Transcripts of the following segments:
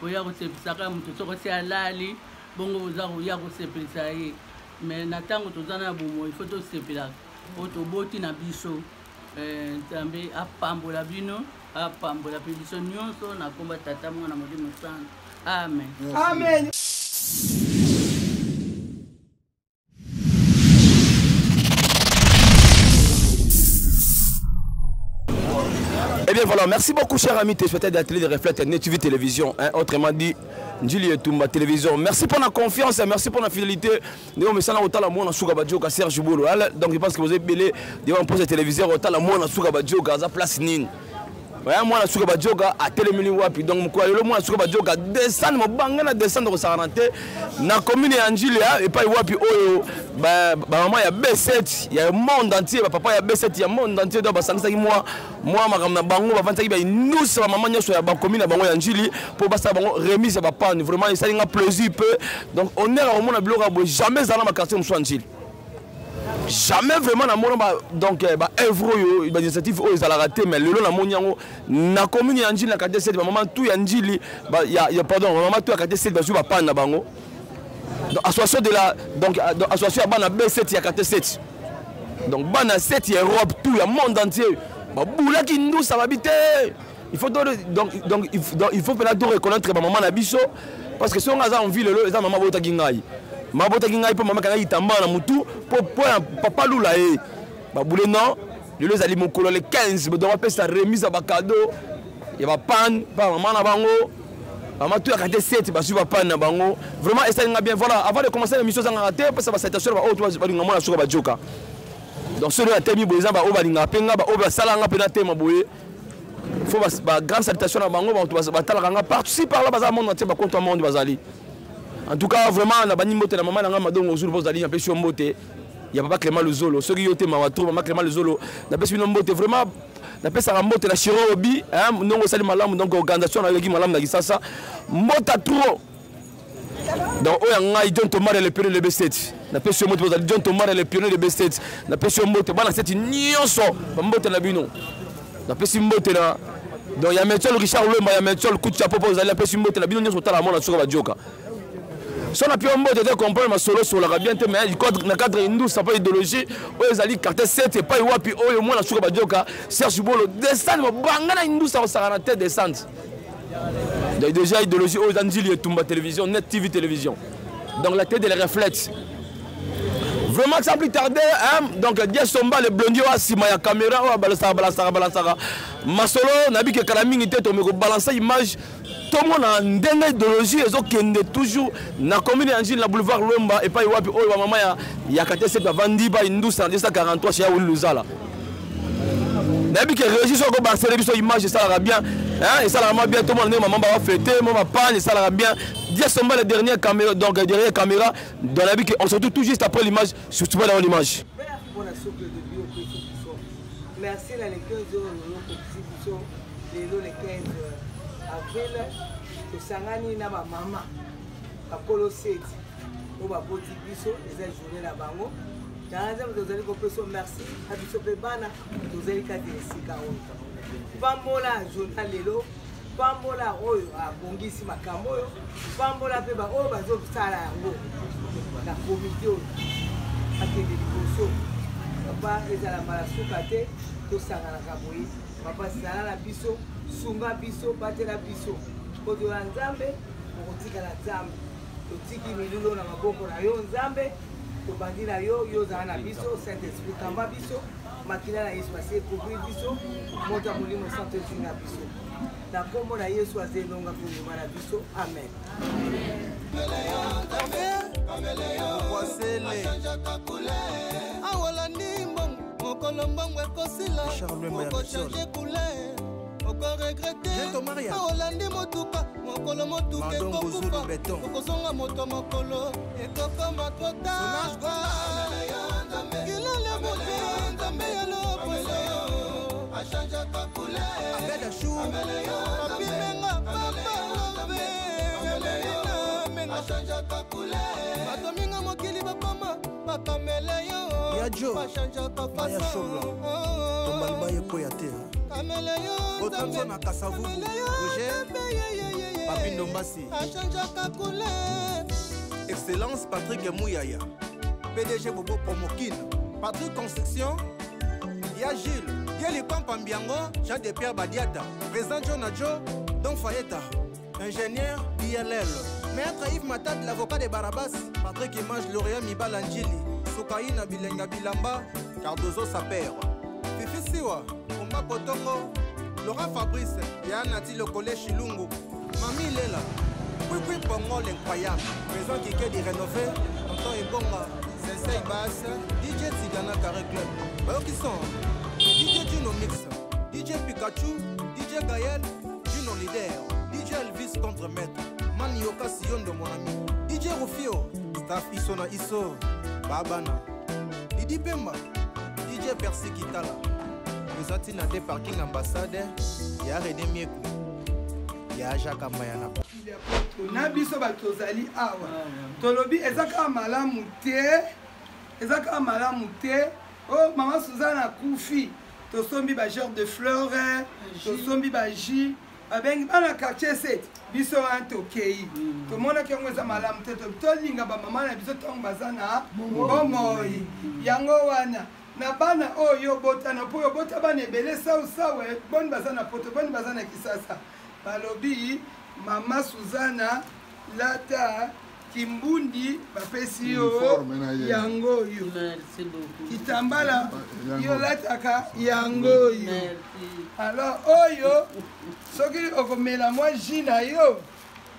Boya kosepelisaka moto soko se alali bongo boza koya kosepelisa ye me na ntango toza na bomoi fo tosepelaka oyo toboti na biso eh, nzambe apambola bino apambola mpe biso nyonso na nkomba tata mwana molimo santu amen amen. Eh bien voilà, merci beaucoup chers amis téléspectateurs de la télé de Reflète Net TV Télévision, hein, autrement dit Njili Etumba Télévision. Merci pour la confiance, merci pour la fidélité. Nous sommes au mwana suka badjoka Serge Bolo. Donc je pense que vous avez belé devant un poste de téléviseur au tala mwana suka badjoka za place nini. Ouais, mwana suka badjoka atelemeli wapi donc mokolo lelo mwana suka badjoka descendre mobanga na descendre kosakana te na commune ya Njili epai wapi oyo bamama ya B7 ya monde entier bapapa ya B7 ya monde entier donc basangisaki mwa mwa makambo na bango bafandisaki bainusa bamama nyonso ya bacommune na bango ya Njili mpo basala bango remise ya bapanne. Vraiment esali nga plaisir peu donc honneur ya komona biloko ya boye jamais ezala na baquartier mosusu ya Njili, jamais vraiment namona ba donc eh, ba œuvre oyo ba initiative oyo ezalaka te. Mais lelo namoni yango na commune ya Njili na quartier 7, bamama tout ya Njili ba, ya, ya pardon, bamama tout ya quartier 7 bazwi bapanne na bango. Donc association de la donc, euh, donc association ya bana B7 ya quartier 7, donc bana 7 ya Europe tout ya monde entier babulaki ndusa babi te. Il faut donc donc il faut mpena to reconnaître bamama na biso parce que soki aza en vie lelo eza mama botaki ngai, mama botaki ngai mpo mama kangaki kitambala na mutu mpo ya papa lula ye babule. Non, lelo ezali mokolo le 15, donc bapesa remise ya bacadeau ya bapanne mpa mama na bango, mama tout ya quartier 7 bazwi bapanne na bango. Vraiment esali nga bien. Voilà, avant de commencer l'émission ezangaka te pesa basalutation na baoyo balinga mwana suka bajoka. Donc soki natemi boye eza baoyo balingaka mpe nga, baoyo basala nga mpe natema boye, faut ba grande salutation na bango, bato batalaka nga partout si par là baza monde entier, bakonto ya monde bazali. En tout cas vraiment na bandi mbote na mama na nga Madongo Zulu mpo ozali, napesi yo mbote ya papa Clément Luzolo. Soki yo te mawa trop. Mama Clément Luzolo, napesi bino mbote. Vraiment napesaka mbote na Chiro Obi ndongo osali malamu, donc organisation na yo eleki malamu na Kisasa, mbota trop. Donc oyo ya ngai John Tomare le pionnier de B7, napesi yo mbote. Bozali John Tomare le pionnier de B7, napesi yo mbote. Bana 7 nyonso bambote na bino, napesi mbote na donc ya Metol Richard Lwemba ya Metol coup de chapeau mpo ozali, napesi mbote na bino nyonso kotala mona suka bajoka. So na pio mbote te comprendre masolo osolaka bien te, mais na cadre indusa mpo idéologie oyo ezali quartier 7 epai wapi oyo mwana suka bajoka Serge Bolo descendre mobanga na indusa kosakana te descendre. Donc déjà idéologie oyo eza Njili Etumba Télévision, Net TV Télévision, donc la tête de la reflète. Vraiment sans plus tarder hein, donc Dia Somba le blondier oyo nsima ya caméra oyo abalansaka balansaka balansaka masolo nayebi ke kala mingi te tomeko balancer image tomona ndenge idéologie ezokende toujours na commune ya Njili na boulevard Lwemba epai wapi oyo bamama ya, ya quartier 7 bavandi ba indusa na 243 chez Awili Luzala. Nayebi ke régi soki obarsele biso image esalaka bien, esalaka mwa bien, tomona ndenge mama bafete mwa bapane, esalaka bien. Dia Somba le dernier caméra, donc derrière caméra. Donc nayebi ke on se retrouve tout juste après l'image, surtout pas dans l'image. Merci na le 15 oyo okokisi biso lelo le 15 avril, tosangani na bamama bakolo seti oyo baboti biso, eza journée na bango. Tala Nzambe, tozali kopesa merci na biso mpe bana tozali kati ya esika oyo. Pambola journal lelo, pambola oyo abongisi makambo oyo, pambola mpe baoyo bazosala yango na komite oyo akende liboso. Papa, ezala mbala suka te tosanganaka boye. Papa, zala na biso, sunga biso, batela biso po toya Nzambe okotikala Nzambe. Totiki milulu na maboko na yo Nzambe, tobandi na yo, yo ozala na biso. Saint Esprit, kamba biso, makila na Yesu asi ekouvrir biso, moto ya Molimo Santo ezinga biso na nkombo na Yesu aza elonga kondima na biso, amen. Awalandi mbongo, mokolo mbongo ekosila okochange couleur, okoregrete. Olandi motuka, mokolo motuka ekokufa okozonga moto, mokolo ekokoma trop tard. Kilale moto Nzambe ya loposo apimenga papa love bato minga mokili bakoma bakamele yo bachangeaka façon. Tombaliba ekoya te. Kamele yo. Otanzo na Kasavubu Roger Papi. Ndombasi Achangeaka couleur. Excellence Patrick Mouyaya, PDG Bobo Promokine, Patrick Construction, Ya Gilles, Yeli Pampa Mbiango, Jean de Pierre Badiata, Président John Adjo, Don Fayeta, Ingénieur ILL, Maître Yves Matad, l'avocat de Barabas, Patrick Image, lauréat Mibala Njili, Soukaïna Bilenga Bilamba, Cardozo Saper, Fifi Siwa, Kumba Kotongo, Laurent Fabrice, Yanati Lokole Chilungu, Mami Lela, Kwikwi Pongo l'incroyable, Président Kikedi rénové, Tonton Ebonga, Sensei Bass, DJ Tigana Carré Club, Bayoki son, DJ Gino Mix, DJ Pikachu, DJ Gaël, Gino Leader, DJ Elvis contre maître, Manioka Siondo mon ami, DJ Rufio, Staff Iso na Iso, Babana, Didi Pemba, DJ Percy Kitala, eza ntina te parking ambassade ya René Mieku ya Jacques Mayana. Na biso bato tozali awa tolobi eza kaka malamu te, eza kaka malamu te. Oh, mama Suzanne akufi, tosombi ba genre de fleurs, tosombi ba jus, babengi bana quartier 7 biso wana tokei tomonaki yango eza malamu te. Tolinga bamama na biso ntango baza na bomoi yango wana na bana oyo obotana, mpo oyo obota bana ebele sausawe, boni baza na poto, boni baza na Kisasa. Balobi mama Suzana lata kimbundi bapesi yo yango oyo, kitambala yo lataka yango oyo. Alors oyo soki okomela mwa jus na yo,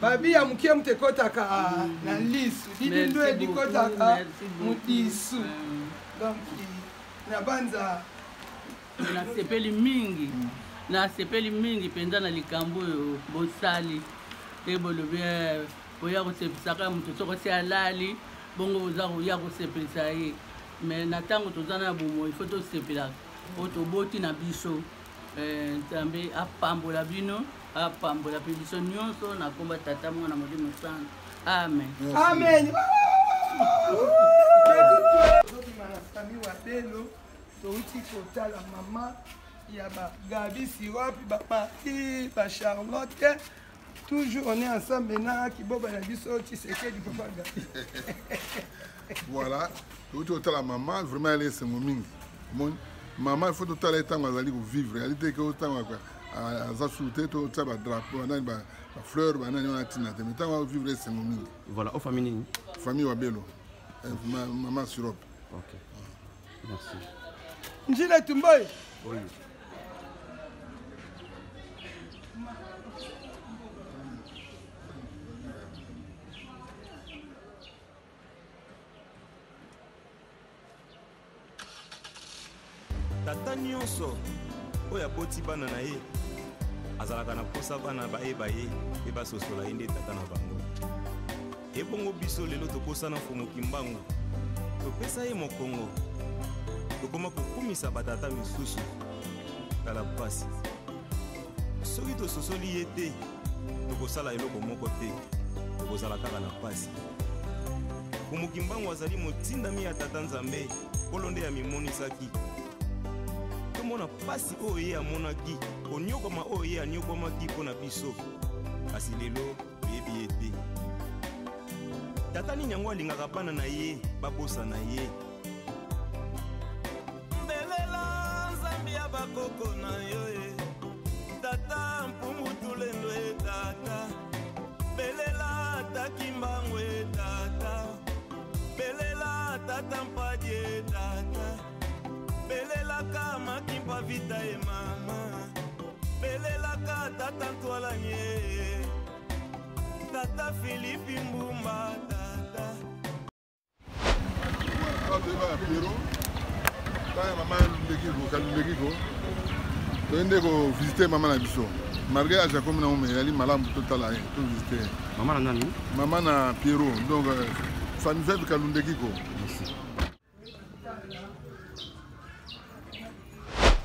babi ya mokie moto ekɔtaka na lisu, didindo edikɔtaka modisu. Donc na banza nasepeli mingi, nasepeli mingi mpenza na likambo oyo bosali te. Bolobi boya kosepelisaka moto soko se alali, bongo boza koya kosepelisa ye. Mais na ntango toza na bomoi, ifo tosepelaka oyo toboti na biso. Nzambe apambola bino, apambola mpe biso nyonso na komba Tata, Mwana, Molimo Santo. Amen. Amen. Tozobima na famille Wabelo, touti kotala mama ya bagabi Siropi, bamarie, bacharlotte. Toujours on est ensemble na kiboba na biso Tshisekedi, papa Gabi. Voilà, touti kotala mama, vraiment ele esengo mingi. Omoni mama, il faut totala ye ntango azali kovivre, ali te ke ntango aza susu te totia badrapeau, banani, bafleur, banani wana ntina te. Mais ntango avivre, esengo mingi. Voilà, o famille nini? Famille Wabelo, mama Sirop. Ok, merci. Njile Tumboy. Oui. Tata nyonso oyo aboti bana na ye azalaka na posa bana bayeba ye mpe basosola ye nde tata na bango. Ebongo biso lelo tokosana Mfumu Kimbangu, topesa ye mokongo, tokoma kokumisa batata misusu. Tala pasi, soki tososoli ye te, tokosala eloko moko te, tokozala kaka na pasi. Mfumu Kimbangu azali motindami ya Tata Nzambe, Nkolo nde amimonisaki. Tomona pasi oyo ye amonaki, konyokama oyo ye anyokwamaki mpo na biso, kasi lelo toyebi ye te. Tata nini yango alingaka bana na ye babosana ye? Mbelela Nzambe ya bakoko na yo e, Tata Mpungu Tulendo e, tata belela Takimbangu e, tata belela Tata Mpadi e, tata belelaka Makimpa Vita e, mama belelaka Tata Ntwalani e, tata Filipi Mbumba, tata. Toyeba Piero taya mama Lundekiko Kalundekiko, toyende kovisite mama na biso malgré age akomi nango, mais ezali malamu totala ye, tovisite ye. Mama na nani? Mama na Piero, donc famille veuve Kalundekiko. Merci.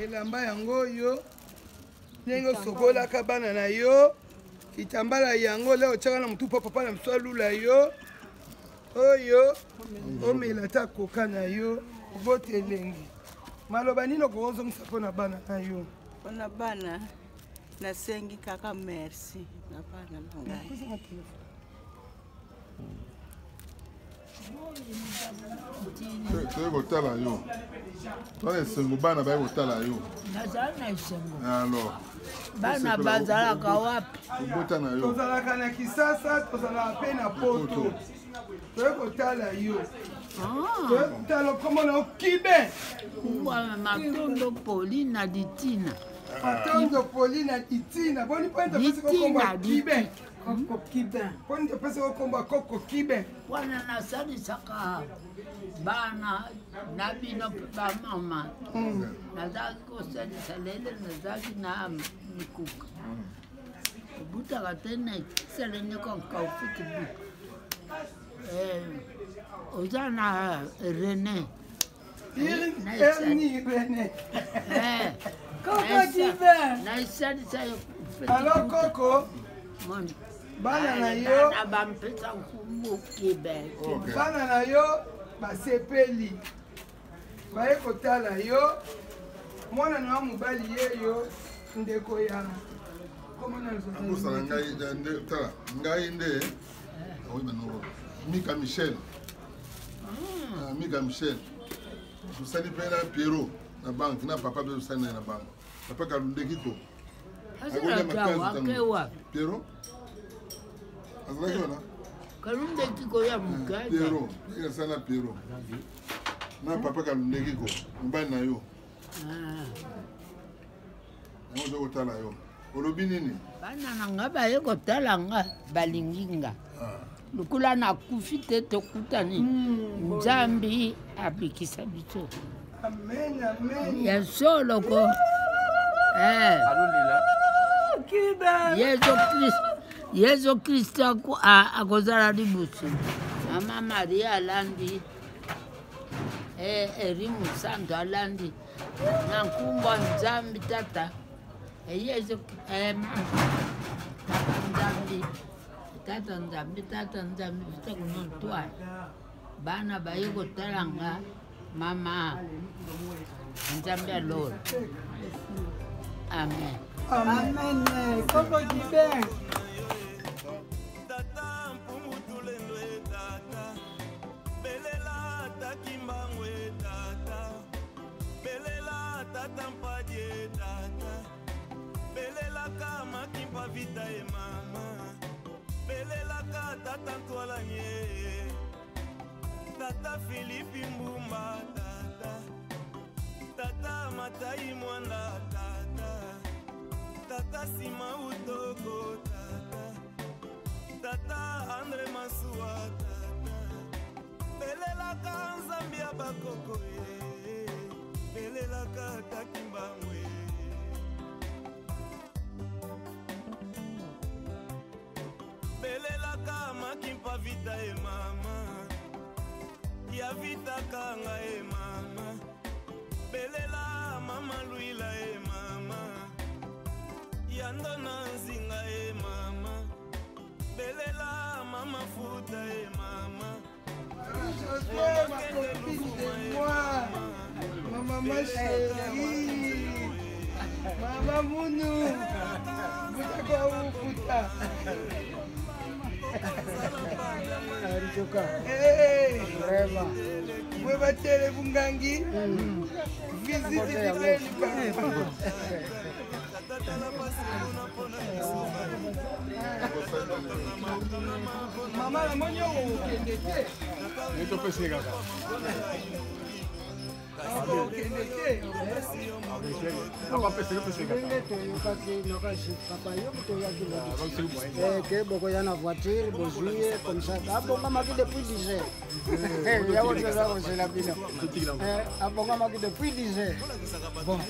Elamba yango oyo ndenge osokolaka bana na yo, kitambala yango leo otyaka na motu mpo papa na biso alula yo, oyo omela ata koka na yo, obota elengi. Maloba nini okozongisa mpo na bana na yo? Mpona bana, nasengi kaka merci. Na bana na ngai. Toye kotala yo. Toza na esengo bana baye kotala yo. Nazali na esengo. Alors. Bana bazalaka wapi? Obota na yo. Tozalaka na Kisasa, tozalaka mpe na Poto. Toye kotala yo. Ah. Toye kotala kombo na yo Kibe. Matondo poli na litina. Matondo poli na litina. Boni mpo ete opesi kokombo Kibe. Koko Kibe. Mpo nde opesi kokombo Koko Kibe. Wana nasalisaka bana na bino mpe bamama. Nazalaki kosalisa lele nazalaki na mikuka. Obutaka te na ekisele ndeko nkaufiki buka. Eh, oza na René. Ernie René. Eh, Koko Kibe. Naisalisa yo. Alors Koko. Bana na yo. Bana bampesa nkumbu Kibe. Bana na yo basepeli. Baye kotala yo. Mwana na yo mobali ye yo ndeko ya akosala ngai nde tala ngai nde oyi banoko mika michel ah. Ah, mika michel tosali mpe na pierrot na banke na papa mpe tosali naye na banke papa kalundekiko pierrot azalaki wana kalundekiko ya moke pierrot asali na pierrot na papa kalundekiko mobali na yo ah. Yango oza kotala yo. Olobi nini? Bana na nga baye kotala nga balingi nga. Ah. Lokola nakufi te tokutani. Nzambi abikisa biso. Amen, amen. Ya solo ko. Eh. Yesu Kristo. Yesu Kristo akozala liboso. Mama Maria alandi. Eh, Elimu Santo alandi. Na nkumba Nzambi tata Yesu eh, tata Nzambi tata Nzambi tata Nzambi vita kunontwala bana baye kotala nga mama Nzambi alola amen amen koko kibe tata mpungu tulendo e tata belela takimbangu e tata belela tata mpadi e tata belelaka makimpa vita e mama belelaka tata ntwalani e tata filipi mbumba tata tata matai mwanda tata tata sima utoko tata tata andre masuwa tata belelaka nzambe ya bakoko ye belelaka takimbangu ye belelaka makimpa vita e mama ya vita kanga e mama belela mama luila e mama ya ndona nzinga e mama belela mama futa e mama José, ma copine de moi, ma maman chérie, mama Mounou, Boutaka Oufuta. Hey, vraiment. Mwe bungangi, visite libeli. Mama namoni yo okende te. Topesi ye kaka. Okende te. Ndenge toyokaki nokasi papa yo moto oyaki lobi ke bokoya na voiture bozwi ye comme ça abongamaki depuis 10 heures yango toza kozela bino abongamaki depuis 10 heures bon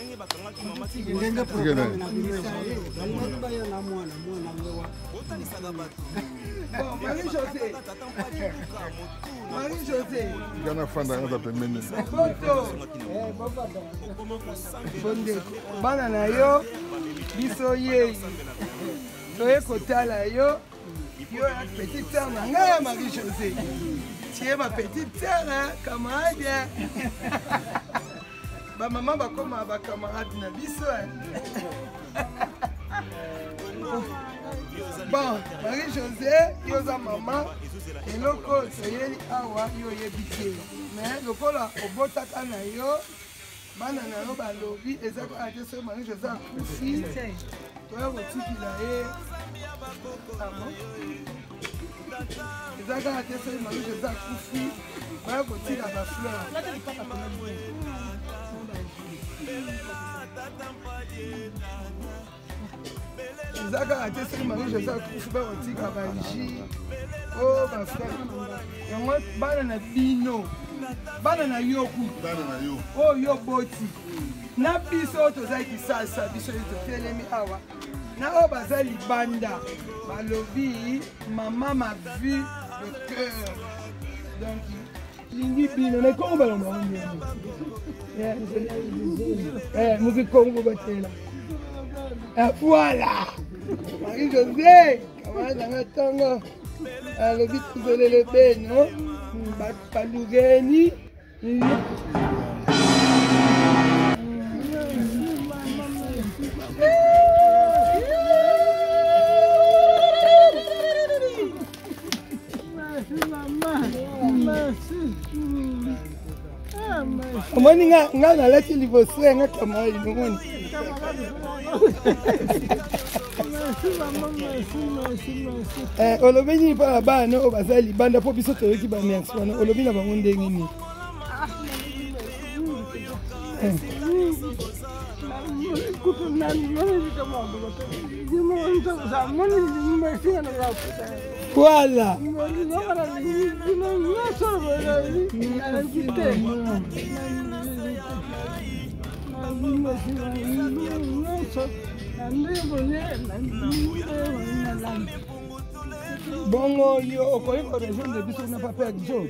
ndenge programme na bino ezali balingaki baya na mwana mwana ngo wa Bon, Marie-Josée. Marie-Josée. Gana fanda nga pembeni. Boto. Bondeko. Bana na yo biso yei. Toye kotala yo. Yo ya petite sœur na ngai ya Marie-Josée. Tu es ma petite sœur, hein, camarade. Ba maman bakoma ba camarade na biso. Hein. Bon, Marie José, yo oza mama, eloko toyeli awa yo oyebi te. Mais lokola obotaka na yo, bana na yo balobi eza kaka te soki Marie José akufi, toya kotikila ye. Ah bon? Eza kaka te soki Marie José akufi, baya kotika ba fleur. Eza kaka te soki Marie José akufi bakotika baji o bafrère yango bana na bino, bana na yo kutu oyo yo boti na biso oyo tozali kisasa, biso oyo totelemi awa na oyo baza libanda, balobi mama ma vue de cœur, donc lingi bino na kongo balomba ndenge mukikongo batela. Voilà, Marie José camarade nanga ntongo alobi tozolele beno balugeni. Omoni nga nga nalati liboso ya nga camarade, omoni. Olobi nini mpo na bana oyo baza libanda? Mpo biso toyoki bamerci wana, olobi na bango ndenge nini? Voilà. Bongo yo okoki korejoindre biso na papa ya jo.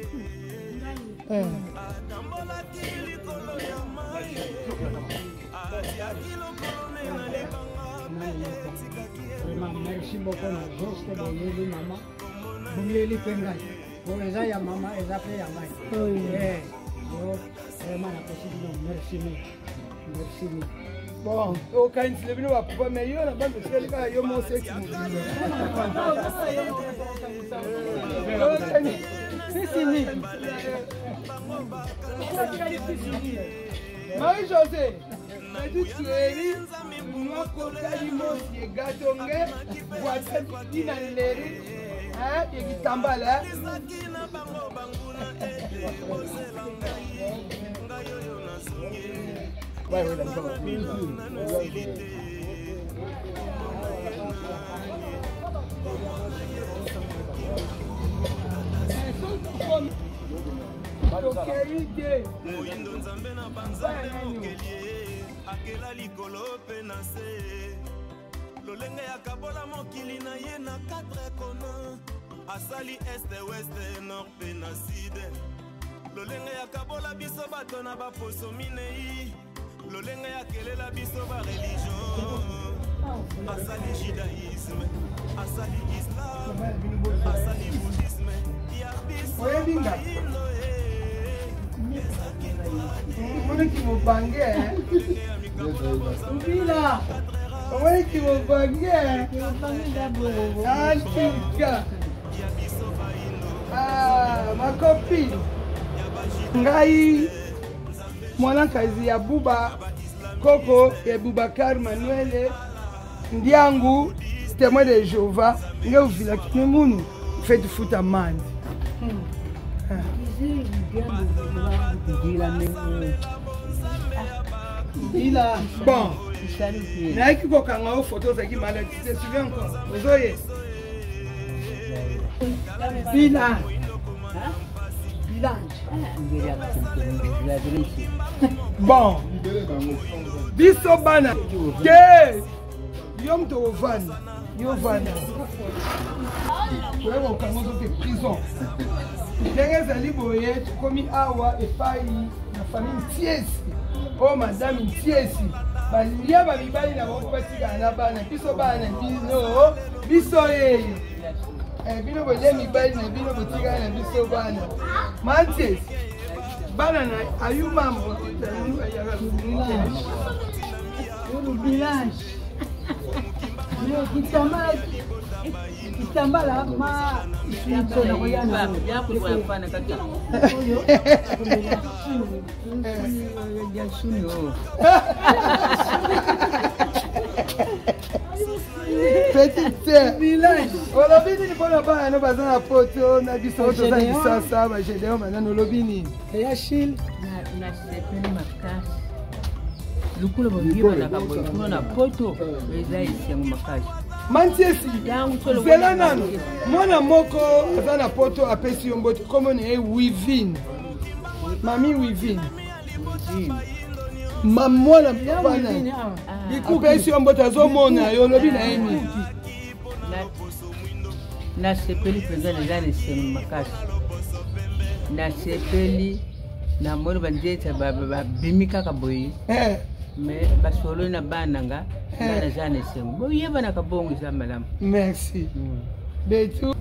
Vraiment, merci beaucoup na geste boyeli mama, boyeli mpe ngai, po eza ya mama, eza mpe ya ngai. Yo vraiment napesi bino merci mingi, merci mingi. Bon, okanisile bino bapapa, mais yo na bando otikali kaka yo mo sexe mobimba. Marie José Edu Thierry mwakotali mosi egatonge voisin dina leri ekitambala. Tokei te. Moyindo Nzambe na banzambe mokeli ye akela likolo mpe na se, lolenge ya kabola mokili na ye na 4 kona, asali este, weste, nord mpe na sud, lolenge ya kabola biso bato na baposo minei, lolenge ya kelela biso bareligio, asali judaïsme, asali islam, asali bouddhisme, ya biso Oyebi nga? bayindo ye. Omoniki mobange mbila, omoniki mobange antika makopi ngai mwanakazi ya buba koko ya Bubakar Manuele Ndiangu, témoin de Jéhovah, nge uvilaki ne munu feti futa mandi. Ila bon, nayaki kokanga yo foto, ozalaki malade, tu te souviens encore? Ozoye bila village. Bon, biso bana te, yo moto ovanda, yo vanda, toyeba kokanga ozoke prison. Ndenge ezali boye, tokomi awa epai na famille Ntiesi oyo, madame Ntiesi balia bamibali na bango mpo batikala na bana. Biso bana bino, biso yeyo. Bino bolia mibali na bino, botikala na biso bana. Mantiesi, bana na ayumambo. Village. Kitambala ma Petite sœur, olobi nini mpona bana no baza na poto na biso oyo toza kisasa bagedeo banani olobi nini? Eyashil, nasepeli makasi lokola boyebanaka boye kuna na poto, eza esengo makasi. Mantiesi, zela nano, mwana moko aza na poto apesi yo mbote, kombo na ye Wivine, mami Wivine, mwana papa apesi yo mbote, azomona yo, olobi na ye nini? Nasepeli mpenza, naza na esengo makasi, nasepeli, namoni banzete babimi kaka boye, mais basololi na bana nga, nga naza na esengo, boyebanaka bongo, eza malamu. Merci Betu.